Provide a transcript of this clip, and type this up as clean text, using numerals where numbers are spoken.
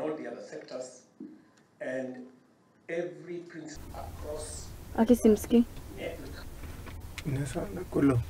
all the other sectors, and every principle across Aki simsikii. network. Inaweza kulo.